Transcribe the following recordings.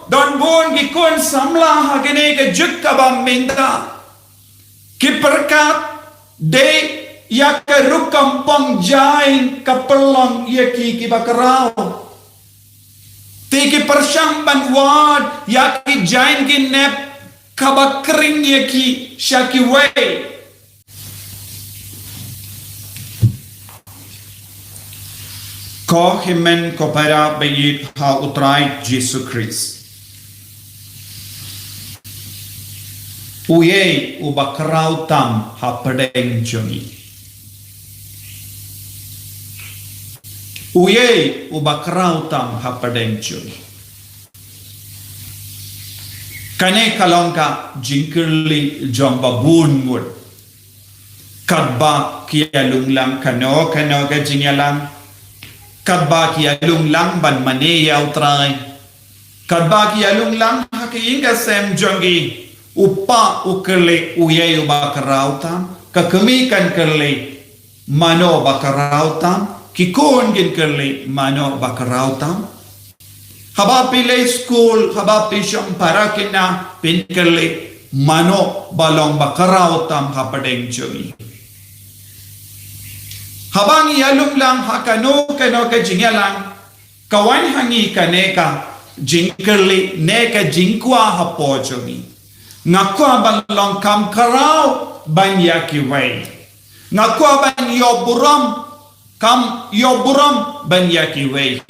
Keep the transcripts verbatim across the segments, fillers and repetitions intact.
don bun ki khun samla ha kane ka juk kaba mynta ki pyrkhat dei ïa ka rukom pong jaiñ ka pynlong ïa ki kiba khraw. Te ki pyrshang ban wad ïa ki jaiñ ki nep kaba khring ïa ki sha kiwei. Ko hynmen ko para ba ïeit ha U Trai Jisu Khrist. Uei uba khraw tam hapdeng jong ngi? Uei uba khraw tam hapdeng jong ngi? Kane ka long ka jingkylli jong ba bun ngut. Katba ki ïalung lang kano kano ka jingïalang, katba ki ïalung lang ban mane ïa U Trai, katba ki ïalung lang ha ka ïing ka sem jong ki, u pa u kylli uei uba khraw tam, ka kmie kan kylli mano ba khraw tam, ki khun kin kylli mano ba khraw tam. Haba phi leit skul, haba phi shong para khynnah, phin kylli mano ba long ba khraw tam hapdeng jong ngi. Haba ngi ïalum lang ha kano kano ka jingïalang, ka wan ha ngi kane ka jingkylli ne ka jingkwah hapoh jong ngi. Nga kwah ban long kam khraw ban ïa kiwei. Nga kwah ban ïoh burom, kam ïoh burom ban ïa kiwei.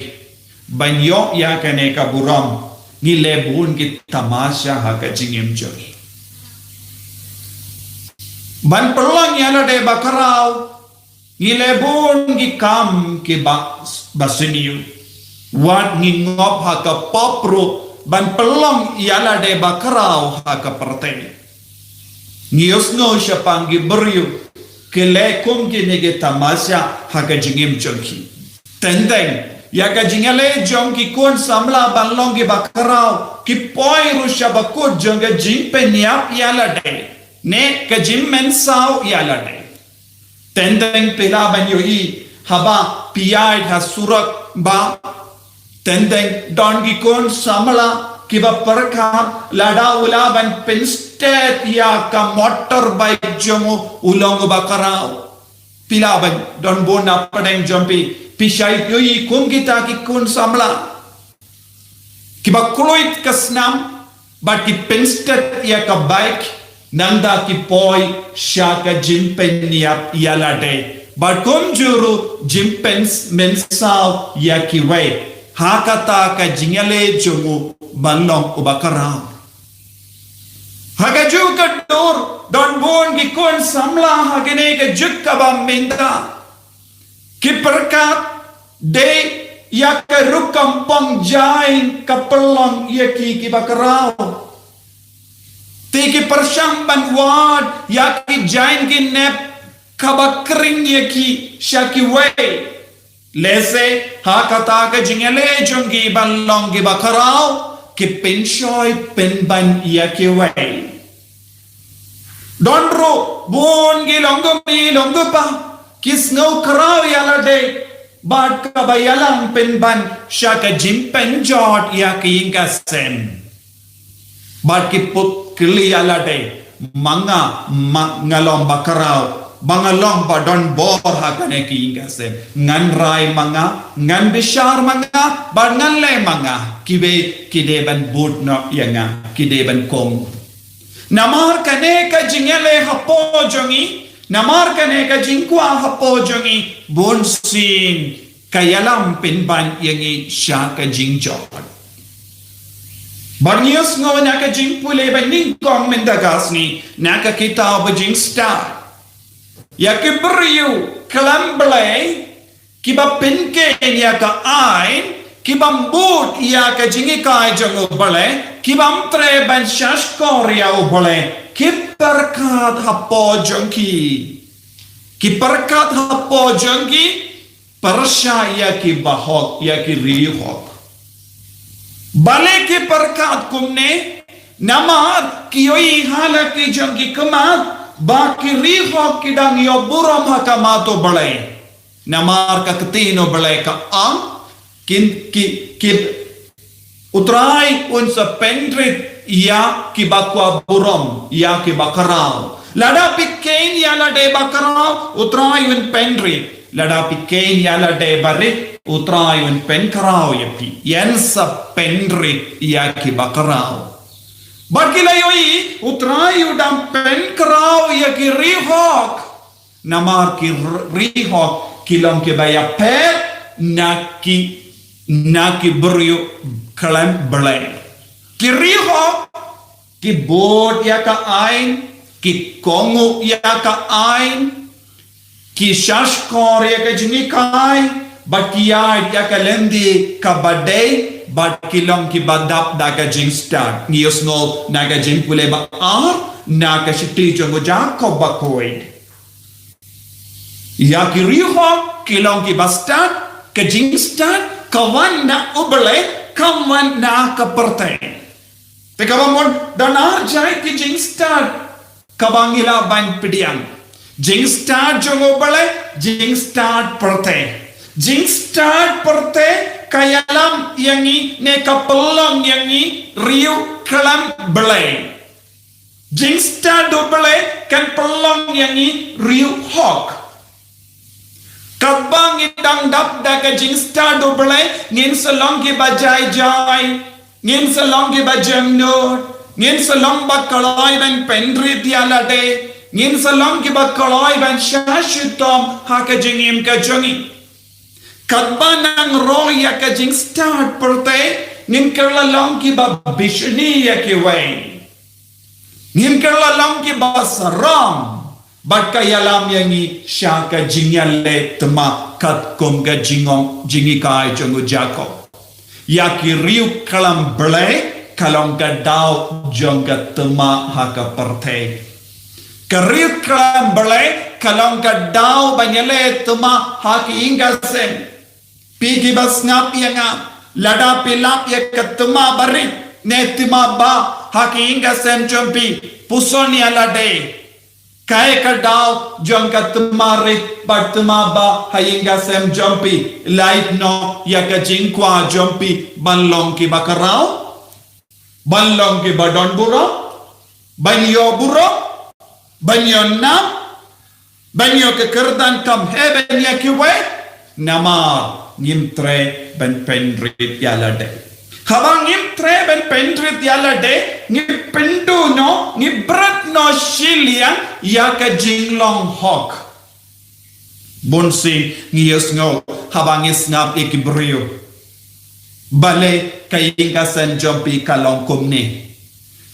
Ban ïoh ïa kane ka burom, ngi leh bun ki tamasha ha ka jingim jong ngi. Ban pynlong ïa lade ba khraw, ngi leh bun ki kam kiba, ba sniew. Wat ngi ngop ha ka pop ruh, ban pynlong ïa lade ba khraw ha ka pyrthei. Ngi ïohsngew shaphang ki briew ki leh kum kine ki tamasha ha ka jingim jong ki. Teng teng ïa ka jingïaleh jong ki khun samla ban long kiba khraw, ki poi ruh sha ba kut jong ka jingpynïap ïa lade ne ka jingmynsaw ïa lade. Teng teng phi lah ban ïohi haba phi ïaid ha surok ba teng teng don ki khun samla kiba pyrkhat lada u lah ban pynstet ïa ka motorbike jong u, u long uba khraw. Phi lah ban don bun na pdeng jong phi, phi shait ïohi kum kita ki khun samla kiba kloi ka snam, bad ki pynstet ïa ka bike, nangta ki poi sha ka jingpynïap ïa lade, bad kumjuh ruh jingpynmynsaw ïa kiwei. Ha kata ka jingïaleh jong u ban long uba khraw. Ha kajuh ka dur, don bun ki khun samla ha kane ka juk kaba mynta ki pyrkhat dei ïa ka rukom pong jaiñ ka pynlong ïa ki kiba khraw. Te ki pyrshang ban wad ïa ki jaiñ ki nep kaba khring ïa ki sha kiwei. Lehse ha kata ka jingïaleh jong ki ban long kiba khraw, ki pynshoi pynban ïa kiwei. Don ruh bun ki longkmie longkpa ki sngew khraw ïa lade, bad kaba ïalam pynban sha ka jingpynjot ïa ka ïing ka sem. Bad ki put kylli ïa lade, ma nga, ma nga long ba khraw, ba nga long ba don bor ha kane ka ïing ka sem. Ngan rai ma nga, ngan bishar ma nga, bad ngan leh ma nga. Kiwei ki dei ban bud noh ïa nga, ki dei ban kong. Namar kane ka jingïaleh hapoh jong ngi, namar kane ka jingkwah hapoh jong ngi, bunsien ka ïalam pynban ïa ngi sha ka jingjot. Bad ngi ïohsngew na ka jingpule ba nyngkong mynta ka sngi na ka kitab ba Jingstad, ïa ki briew khlem Blei, kiba pynkheiñ ïa ka aiñ, kibym bud ïa ka jinghikai jong U Blei, kibym treh ban shahshkor ïa U Blei, ki pyrkhat hapoh jong ki, ki pyrkhat hapoh jong ki, pyrshah ïa ki bahok, ïa ki riewhok. Balei ki pyrkhat kumne? Namar ki ïohi ha la ki jong ki khmat ba ki riewhok ki dang ïoh burom ha khmat U Blei. Namar ka ktien U Blei ka ong, kin, ki, ki, U Trai un sa pynrit ïa kiba kwah burom, ïa kiba khraw. Lada phi kheiñ ïa lade ba khraw, U Trai un pynrit. Lada phi kheiñ ïa lade ba rit, U Trai un pynkhraw ïa phi. Yn sa pynrit ïa kiba khraw. Bad ki la ïohi, U Trai u dang pynkhraw ïa ki riewhok. Namar ki r-, riewhok ki long kiba ïapher na ki, na ki briew khlem Blei. Ki riewhok ki bud ïa ka aiñ, ki kohnguh ïa ka aiñ, ki shahshkor ïa ka jinghikai, bad ki ïaid ïa ka lynti kaba dei, bad ki long kiba dap da ka jingstad. Ngi ïohsngew na ka Jingpule ba ar, na ka shithi jong u Jakob bakhuid. Ïa ki riewhok ki long kiba stad, ka jingstad ka wan na U Blei, kam wan na ka pyrthei. Te kaba mut don ar jait ki jingstad kaba ngi lah ban pdiang. Jingstad jong U Blei, jingstad pyrthei. Jingstad pyrthei ka ïalam ïa ngi ne ka pynlong ïa ngi riew khlem Blei. Jingstad U Blei kan pynlong ïa ngi riewhok. Katba ngi dang dap da ka jingstad U Blei, ngin sa long kiba jai jai, ngin sa long kiba jemnud, ngin sa long ba kloi ban pynrit ïa lade, ngin sa long kiba kloi ban shah shitom ha ka jingim ka jong ngi. Katba nang roi ïa ka jingstad pyrthei, ngin kylla long kiba bishni ïa kiwei. Ngin kylla long kiba sarong, bad ka ïalam ïa ngi sha ka jingïaleh thymmai katkum ka jingong jinghikai jong u Jakob. Ïa ki riew khlem Blei ka long ka daw jong ka thymmai ha ka pyrthei. Ka riew khlem Blei ka long ka daw ban ïaleh thymmai ha ki ïing ki sem. Phi kiba sngap ïa nga, lada phi lap ïa ka thymmai barit ne thymmai bah ha ki ïing ki sem jong phi, puson ïa lade. Kaei ka daw jong ka thymmai rit bad thymmai bah ha ïing ki sem jong phi? Lait noh ïa ka jingkwah jong phi ban long kiba khraw, ban long kiba don burom, ban ïoh burom, ban ïoh nam, ban ïoh ka kyrdan kham heh ban ïa kiwei, namar ngim treh ban pynrit ïa lade. Haba ngim treh ban pynrit ïa lade, ngi pynduh noh, ngi bret noh shiliang ïa ka jinglong hok. Bun sien ngi ïohsngew haba ngi sngap ïa ki briew. Balei ka ïing ka sem jong phi ka long kumne?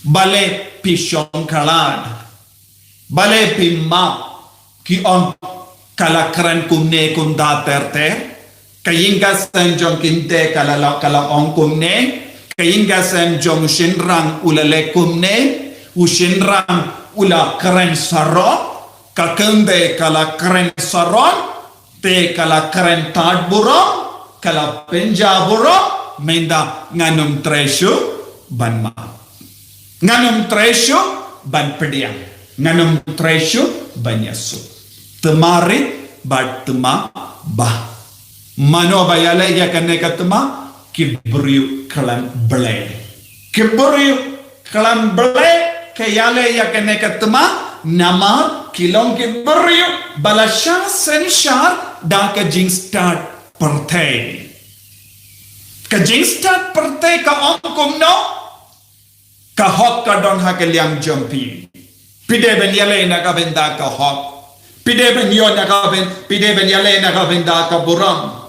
Balei phi shong khlad? Balei phi map? Ki ong ka la kren kumne kumta ter ter. Ka ïing ka sem jong kynthei ka la, ka la ong kumne. Ka ïing ka sem jong u shynrang u la leh kumne. U shynrang u la kren sarong. Ka kynthei ka la kren sarong. Te ka la kren tad burom, ka la pynjah burom, mynta ngan ym treh shuh ban map. Ngan ym treh shuh ban pdiang. Ngan ym treh shuh ban ïasuk. Thymmai rit bad thymmai bah. Mano ba ïaleh ïa kane ka thymmai? Ki briew khlem Blei. Ki briew khlem Blei ki ïaleh ïa kane ka thymmai, namar ki long ki briew ba la shah synshar da ka jingstad pyrthei. Ka jingstad pyrthei ka ong kumno? Ka hok ka don ha ka liang jong phi. Phi dei ban ïaleh na ka bynta ka hok. Phi dei ban ïoh na ka byn, phi dei ban ïaleh na ka bynta ka burom.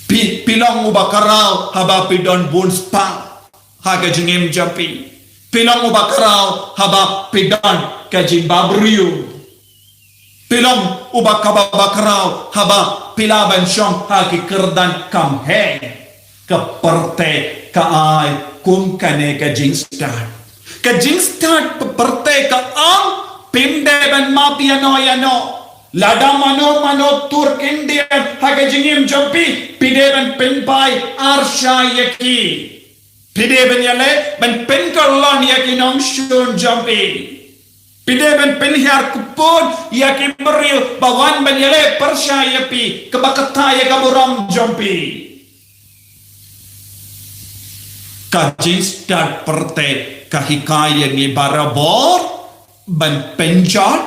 Phi, phi long uba khraw haba phi don bun spah ha ka jingim jong phi. Phi long uba khraw haba phi don ka jingbabriew. Phi long uba kaba bakhraw haba phi lah ban shong ha ki kyrdan kham heh. Ka pyrthei ka ai kum kane ka jingstad. Ka jingstad pyrthei ka ong phim dei ban map ïano ïano. Lada mano mano tur khyndiat ha ka jingim jong phi, phi dei ban pynphai arshai ïa ki. Phi dei ban ïaleh ban pynkyllon ïa ki nongshun jong phi. Phi dei ban pynhiar kput ïa ki briew ba wan ban ïaleh pyrshah ïa phi, kaba kata ïa ka burom jong phi. ka jingstad pyrthei ka hikai ïa ngi barabor ban pynjot,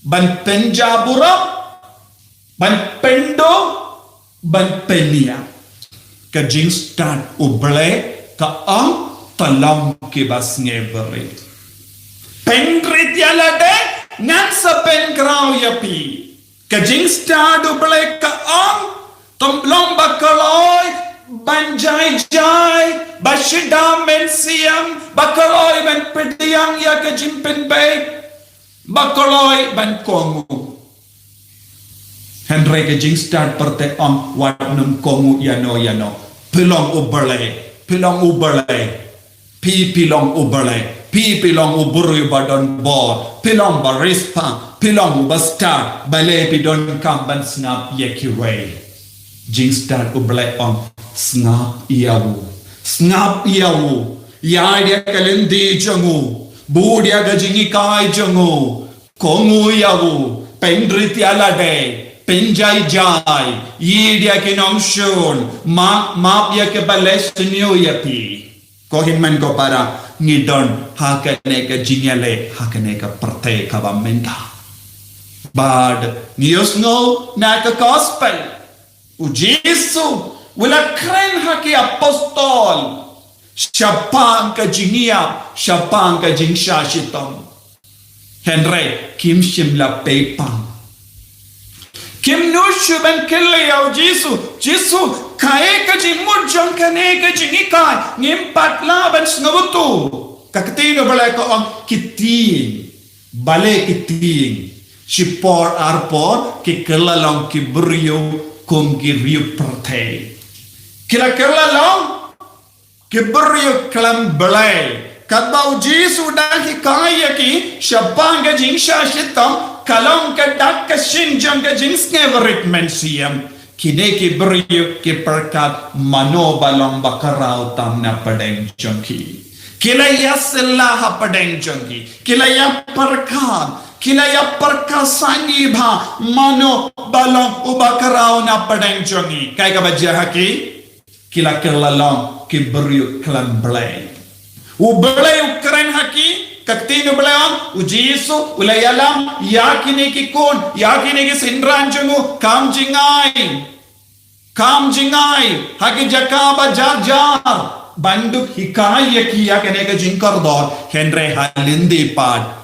ban pynjaburom, ban pynduh, ban pynïap. Ka jingstad U Blei ka ong, to long kiba sngewrit. Pynrit ïa lade, ngan sa pynkhraw ïa phi. Ka jingstad U Blei ka ong, to long ba kloi ban jai jai, ba shida mynsiem, ba kloi ban pdiang ïa ka jingpynbeit, ba kloi ban kohnguh. Hynrei ka jingstad pyrthei ong, wat nym kohnguh ïano ïano. Phi long U Blei, phi long U Blei. Phi, phi long U Blei, phi, phi long u briew ba don bor, phi long ba riewspah, phi long u bastad, balei phi donkam ban sngap ïa kiwei? Jingstad U Blei ong, sngap ïa u. Sngap ïa u. Ïa ïa ka lynti jong u. Bud ïa ka jinghikai jong u. Kohnguh ïa u. Pynrit ïa lade. Pynjai jai. Ïeit ïa ki nongshun. Map, map ïa kiba leh shñiuh ïa phi. Ko hynmen ko para, ngi don ha kane ka jingïaleh, ha kane ka pyrthei kaba mynta. Bad ngi ïohsngew na ka gospel, U Jisu u la kren ha ki apostol shaphang ka jingïap, shaphang ka jingshah shitom. Hynrei kim shym la pei pang. Kim nud shuh ban kylli ïa U Jisu, Jisu, kaei ka jingmut jong kane ka jinghikai? Ngim pat lah ban sngewthuh. Ka ktien U Blei ka ong, ki tieng. Balei ki tieng? Shipor arpor ki kylla long ki briew kum ki riew pyrthei. Ki la kylla long ki briew khlem Blei. Katba U Jisu u dang hikai ïa ki shaphang ka jingshah shitom, ka long ka dak ka shin jong ka jingsngewrit mynsiem. Kine ki briew ki pyrkhat mano ba long ba khraw tam na pdeng jong ki. Ki la ïasylla ha pdeng jong ki. Ki la ïapyrkhat. Ki la ïapyrkhat sani bha mano ba long uba khraw na pdeng jong ki. Kaei kaba jia ha ki? Ki la kylla long ki briew khlem Blei. U Blei u kren ha ki, ka ktien U Blei ong, U Jisu u la ïalam ïa kine ki khun, ïa kine ki synran jong u, kam jingai. Kam jingai ha ki jaka ba jar jar ban dup hikai ïa ki ïa kane ka jingkordor, hynrei ha lynti pat.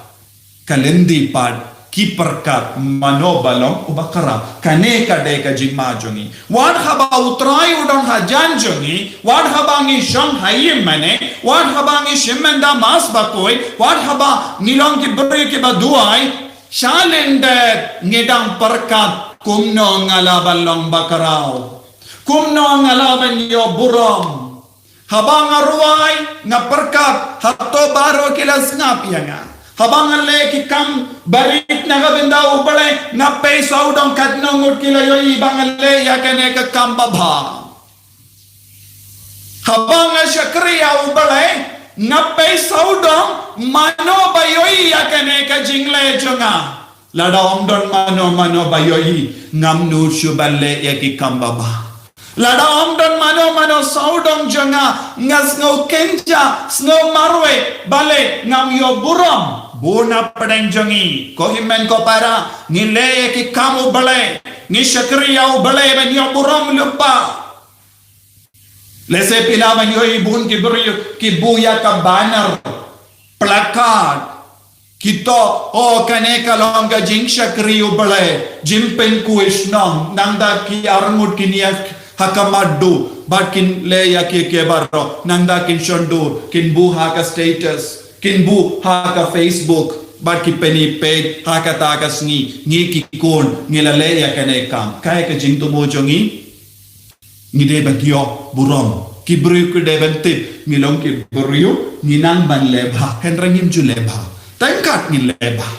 Ka lynti pat ki pyrkhat mano ba long uba khraw. Kane ka dei ka jingma jong ngi. Wat haba U Trai u don hajan jong ngi, wat haba ngi shong ha ïingmane, wat haba ngi shim mynta Mass Bakhuid, wat haba ngi long ki briew kiba duwai, shalyndet ngi dang pyrkhat kumno nga lah ban long ba khraw. Kumno nga lah ban ïoh burom. Haba nga rwai, nga pyrkhat, hato baroh ki la sngap ïa nga? Haba nga leh ki kam barit na ka bynta U Blei, nga pei sawdong katno ngut ki la ïohi ba nga leh ïa kane ka kam babha? Haba nga shakri ïa U Blei, nga pei sawdong mano ba ïohi ïa kane ka jingleh jong nga? Lada ym don mano mano ba ïohi, ngam nud shuh ban leh ïa ki kam babha. Lada ym don mano mano sawdong jong nga, nga sngew kynjah, sngew marwei, balei ngam ïoh burom? Bun na pdeng jong ngi, ko hynmen ko para, ngi leh ïa ki kam U Blei, ngi shakri ïa U Blei ban ïoh burom lypa. Lehse phi lah ban ïohi bun ki briew ki buh ïa ka banner, placard, ki thoh, oh, kane ka long ka jingshakri U Blei, jingpynkuh shnong, nangta ki arngut kin ïa ha ka mat duh, bad kin leh ïa ki, ki baroh, nangta kin shon dur, kin buh ha ka status, kin buh ha ka Facebook, bad ki pyni peit ha kata ka sngi, ngi ki khun, ngi la leh ïa kane ka kam. Kaei ka jingthmu jong ngi? Ngi dei ban ïoh burom. Ki briew ki dei ban tip ngi long ki briew ngi nang ban leh bha, hynrei ngim ju leh bha. Tang kat ngin leh bha.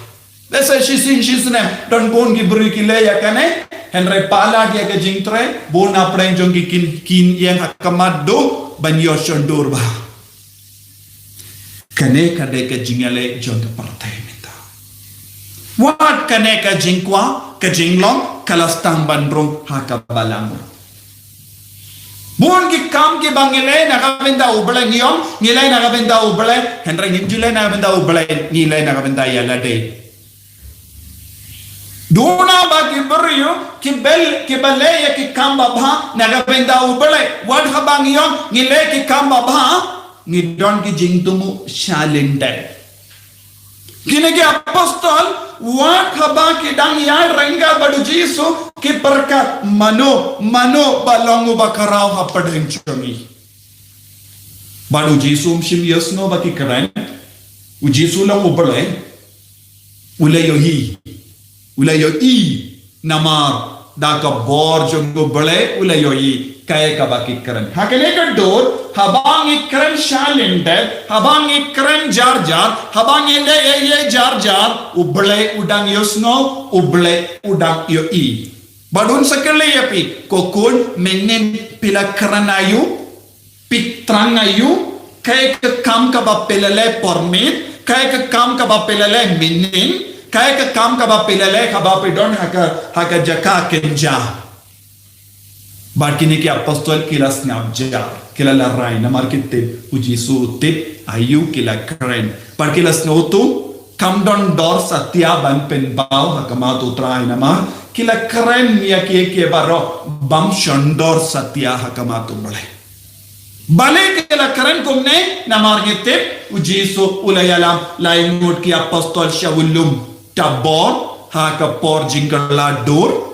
Lehse shisien shisnem don bun ki briew ki leh ïa kane, hynrei palat ïa ka jingtrei, bun na pdeng jong ki kin, kin ïeng ha ka mat duh ban ïoh shon dur bha. Kane ka dei ka jingïaleh jong ka pyrthei mynta. Wat kane ka jingkwah, ka jinglong, ka la sdang ban rung ha kaba la mut. Bun ki kam kiba ngi leh na ka bynta U Blei, ngi ong ngi leh na ka bynta U Blei, hynrei ngim ju leh na ka bynta U Blei, ngi leh na ka bynta ïa lade. Duna ba ki briew ki bel, kiba leh ïa ki kam babha na ka bynta U Blei, wat haba ngi ong ngi leh ki kam babha, ngi don ki jingthmu shalyndet. Kine ki apostol, wat haba ki dang ïaid ryngkat bad U Jisu, ki pyrkhat, mano, mano ba long uba khraw hapdeng jong ngi. Bad U Jisu um shym ïohsngew ba ki kren. U Jisu long U Blei. U la ïohi. U la ïohi. Namar da ka bor jong U Blei u la ïohi kaei kaba ki kren. Ha kane ka dur, haba ngi kren shalyndet, haba ngi kren jar jar, haba ngi leh ïa ïa jar jar, U Blei u dang ïohsngew, U Blei u dang ïohi. Bad un sa kylli ïa phi, ko khun, mynnin phi la kren aïu? Phi thrang aïu? Kaei ka kam kaba phi la leh por miet, kaei ka kam kaba phi la leh mynnin, kaei ka kam kaba phi la leh haba phi don ha ka, ha ka jaka kynja. Bad kine ki apostol ki la sngap jar, ki la lehraiñ, namar ki tip, U Jisu u tip aïu ki la kren. Bad ki la sngewthuh, kam don dor satia ban pynpaw ha khmat U Trai namar ki la kren ïa kiei kiei baroh bym shon dor satia ha khmat U Blei. Balei ki la kren kumne? Namar ngi tip, U Jisu u la ïalam lai ngut ki apostol sha u lum Tabor, ha ka por jingkylla dur.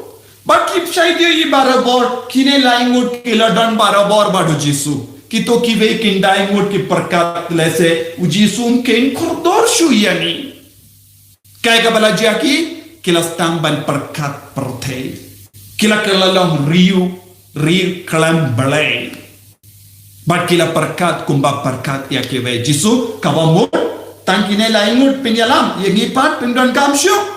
Bad ki shait ïa i barabor, kine lai ngut ki la don barabor bad U Jisu. Kito kiwei ki lai ngut ki pyrkhat lehse U Jisu um kheiñ kordor shuh ïa ngi. Kaei kaba la jia ki, ki la sdang ban pyrkhat pyrthei. Ki la kylla long riew, riew khlem Blei. Bad ki la pyrkhat kumba pyrkhat ïa kiwei. Jisu, kaba mut, tang kine lai ngut phin ïalam, ïa ngi pat phin donkam shuh.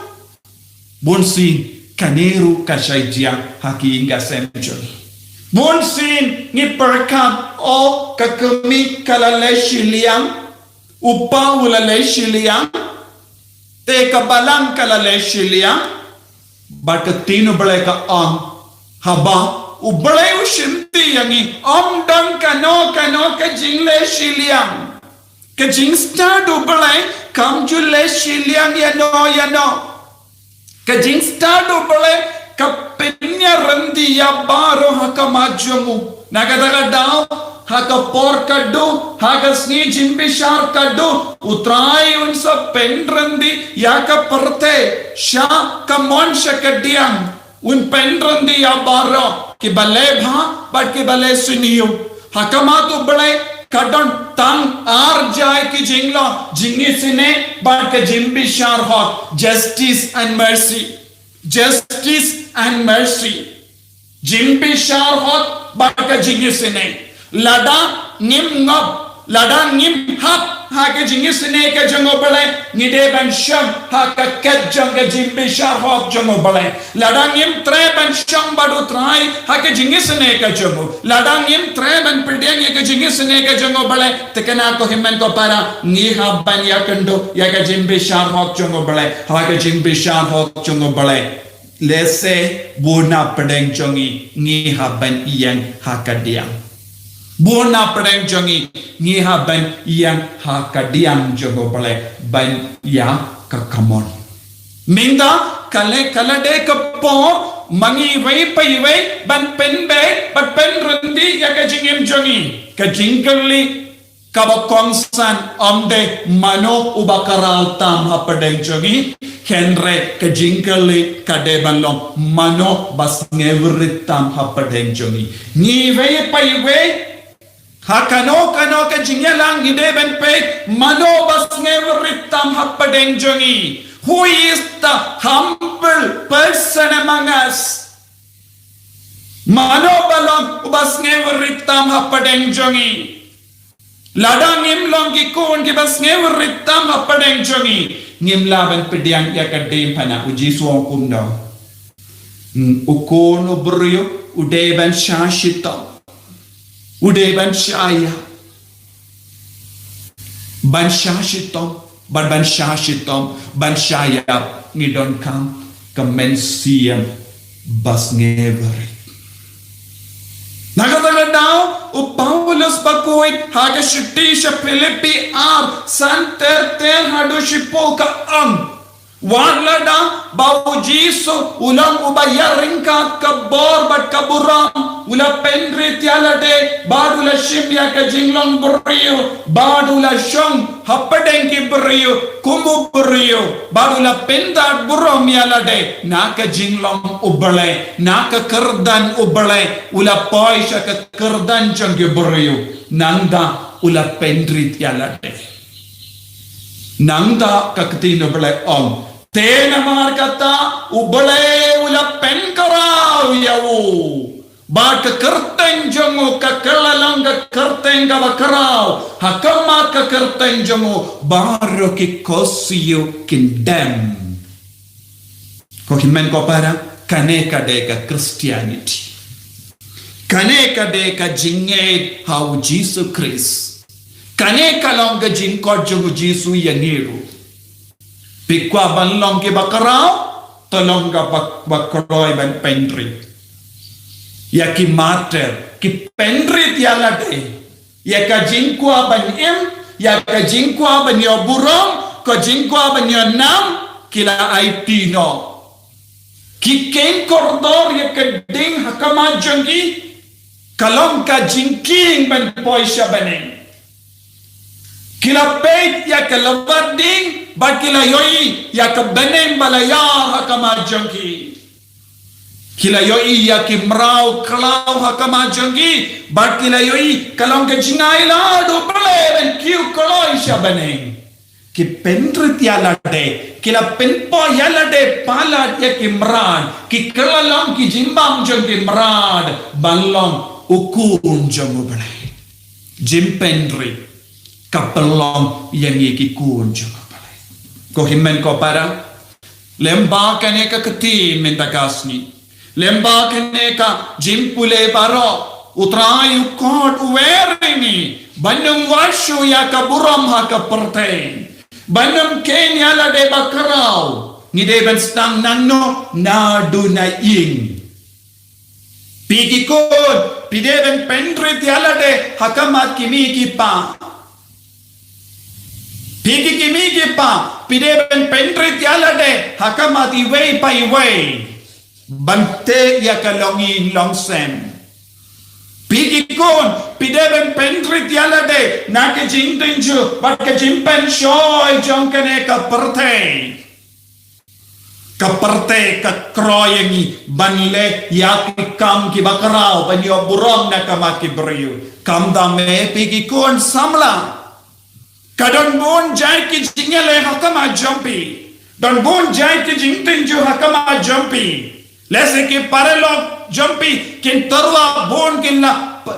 Bun sien, kane ruh ka shait jia ha ki ïing ka sem jong ngi. Bun sien, ngi pyrkhat, o, ka kmie ka la leh shiliang, u pa u la leh shiliang, te ka balang ka la leh shiliang, bad ka ktien U Blei ka ong, haba U Blei u shimti ïa ngi, ym don kano kano ka jingleh shiliang. Ka jingstad U Blei kam ju leh shiliang ïano ïano. Ka jingstad U Blei ka pynïaryndi ïa baroh ha khmat jong u. Na kata ka daw, ha ka por ka dei, ha ka sngi jingbishar ka dei, U Trai un sa pynryndi ïa ka pyrthei sha ka mon sha ka diang. Un pynryndi ïa baroh, kiba leh bha bad kiba leh sniew. Ha khmat U Blei ka don tang ar jait ki jinglong, jingisynei bad ka jingbishar hok, justice and mercy. Justice and mercy. Jingbishar hok bad ka jingisynei. Lada ngim ngop, lada ngim hap ha ka jingisynei ka jong U Blei, ngi dei ban shong ha ka khet jong ka jingbishar hok jong U Blei. Lada ngim treh ban shong bad U Trai ha ka jingisynei ka jong u, lada ngim treh ban pdiang ïa ka jingisynei ka jong U Blei, te kane ko hynmen ko para, ngi hap ban ïakynduh ïa ka jingbishar hok jong U Blei, ha ka jingbishar hok jong U Blei. Lehse bun na pdeng jong ngi, ngi hap ban ïeng ha ka diang. Bun na pdeng jong ngi, ngi hap ban ïeng ha ka diang jong U Blei ban ïa ka kamon. Mynta ka la, ka la dei ka por ma ngi iwei pa iwei ban pynbeit, ban pynryndi ïa ka jingim jong ngi. Ka jingkylli kaba kongsan ym dei mano uba khraw tam hapdeng jong ngi, hynrei ka jingkylli ka dei ban long mano ba sngewrit tam hapdeng jong ngi. Ngi iwei pa iwei, ha kano kano ka jingïalang ngi dei ban peit mano ba sngewrit tam hapdeng jong ngi. Who is the humble person among us? Mano ba long uba sngewrit tam hapdeng jong ngi. Lada ngim long ki khun kiba sngewrit tam hapdeng jong ngi, ngim lah ban pdiang ïa ka diengphna. U Jisu u ong kumno? Hmm, u khun u briew u dei ban shah shitom. U dei ban shah ïap. Ban shah shitom, ban, ban shah shitom, ban shah ïap, ngi donkam ka mynsiem ba sngewrit. Na kata ka daw, wit ha ka shithi sha Philippi ar, san ter ter haduh shiphew ka ong: Wat lada ba u Jisu u long uba ïaryngkat ka bor bad ka burom, u la pynrit ïa lade, bad u la shim ïa ka jinglong briew, bad u la shong hapdeng ki briew kum u briew, bad u la pyndat burom ïa lade, na ka jinglong U Blei, na ka kyrdan U Blei, u la poi sha ka kyrdan jong ki briew, nangta u la pynrit ïa lade. Nangta ka ktien U Blei ong: Te namar kata U Blei u la pynkhraw ïa u, bad ka kyrteng jong u ka kylla long ka kyrteng kaba khraw, ha khmat ka kyrteng jong u baroh ki khohsiew kin dem. Ko hynmen ko para, kane ka dei ka Christianity. Kane ka dei ka jingngeit ha u Jisu Khrist. Kane ka long ka jingkhot jong u Jisu ïa ngi ruh. Phi kwah ban long kiba khraw, to long kaba, ba kloi ban pynrit ïa ki martir, ki pynrit ïa lade ïa ka jingkwah ban im, ïa ka jingkwah ban ïoh burom, ka jingkwah ban ïoh nam, ki la aiti noh. Ki kheiñ kordor ïa ka ding ha khmat jong ki, ka long ka jingkieng ban poi sha bneng. Ki la peit ïa ka lwat ding, bad ki la ïohi ïa ka bneng ba la ïar ha khmat jong ki. Ki la ïohi ïa ki mraw khlaw ha khmat jong ki, bad ki la ïohi ka long ka jingailad U Blei ban kiew kloi sha bneng. Ki pynrit ïa lade, ki la pynpoi ïa lade palat ïa ki mrad, ki kylla long ki jingbam jong ki mrad, ban long u khun jong U Blei. Jingpynrit ka pynlong ïa ngi ki khun jong U Blei. Ko hynmen ko para, lyngba kane ka ktien mynta ka sngi, lyngba kane ka jingpule baroh, U Trai u khot u wer ïa ngi ban ym wad shuh ïa ka burom ha ka pyrthei, ban ym kheiñ ïa lade ba khraw. Ngi dei ban sdang nangno? Naduh na ïing. Phi ki khun, phi dei ban pynrit ïa lade ha khmat ki kmie ki kpa. Phi ki kmie ki kpa, phi dei ban pynrit ïa lade ha khmat iwei pa iwei, ban tei ïa ka longïing longsem. Phi ki khun, phi dei ban pynrit ïa lade na ka jingtynjuh bad ka jingpynshoi jong kane ka pyrthei. Ka pyrthei ka khroh ïa ngi ban leh ïa ki kam kiba khraw, ban ïoh burom na khmat ki briew. Kumta me phi ki khun samla, ka don bun jait ki jingïaleh ha khmat jong phi, don bun jait ki jingtynjuh ha khmat jong phi. Lehse ki paralok jong phi kin tyrwa bun, kin la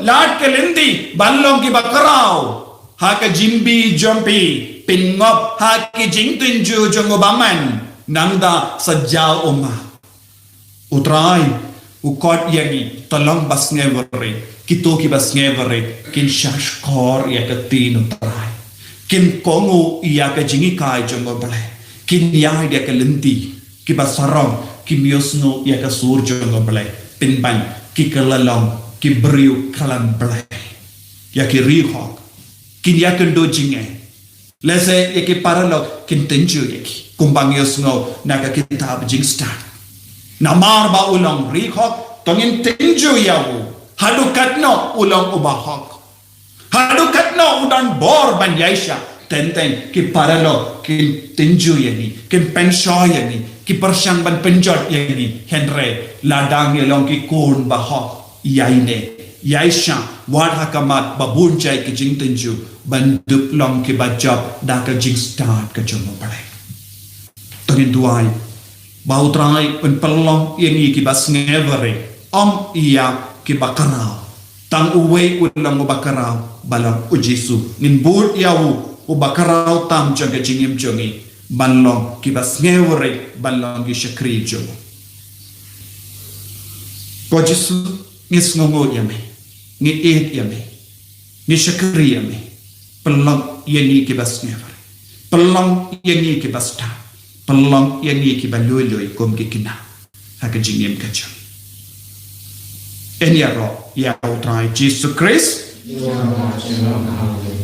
lad ki lynti ban long kiba khraw. Ha ka jingim jong phi, phin ngop ha ki jingtynjuh jong u bymman, nangta sa jaw u map. U Trai u khot ïa ngi, to long ba sngewrit. Kito kiba sngewrit kin shahshkor ïa ka ktien U Trai, kin kohnguh ïa ka jinghikai jong U Blei, kin ïaid ïa ka lynti kiba sarong, kin ïohsngew ïa ka sur jong U Blei. Pynban ki kylla long ki briew khlem Blei. Ïa ki riewhok kin ïakynduh jingeh. Lehse ïa ki paralok kin tynjuh ïa ki, kumba ngi ïohsngew na ka kitab Jingstad. Namar ba u long riewhok, to ngin tynjuh ïa u. Haduh katno u long uba hok? Haduh katno u don bor ban ïaishah? Teng teng ki paralok kin tynjuh ïa ngi, kin pynshoi ïa ngi, ki pyrshang ban pynjot ïa ngi. Hynrei lada ngi long ki khun ba hok, ïaineh, ïaishah, wat ha khmat ba bun jait ki jingtynjuh, ban dup long kiba jop da ka jingstad ka jong U Blei. To ngin duwai ba U Trai un pynlong ïa ngi kiba sngewrit, ym ïa kiba khraw. Tang uwei u long uba khraw, ba long U Jisu. Ngin bud ïa u, uba khraw tam jong ka jingim jong ngi, ban long kiba sngewrit, ban long ki shakri jong u. Ko Jisu, ngi sngewnguh ïa me, ngi ïeit ïa me, ngi shakri ïa me. Pynlong ïa ngi kiba sngewrit, pynlong ïa ngi kiba stad, pynlong ïa ngi kiba lui lui kum ki khynnah ha ka jingim ka jong ngi. Yn ïaroh ïa U Trai Jisu Khrist. Ïa ba shalom ha u.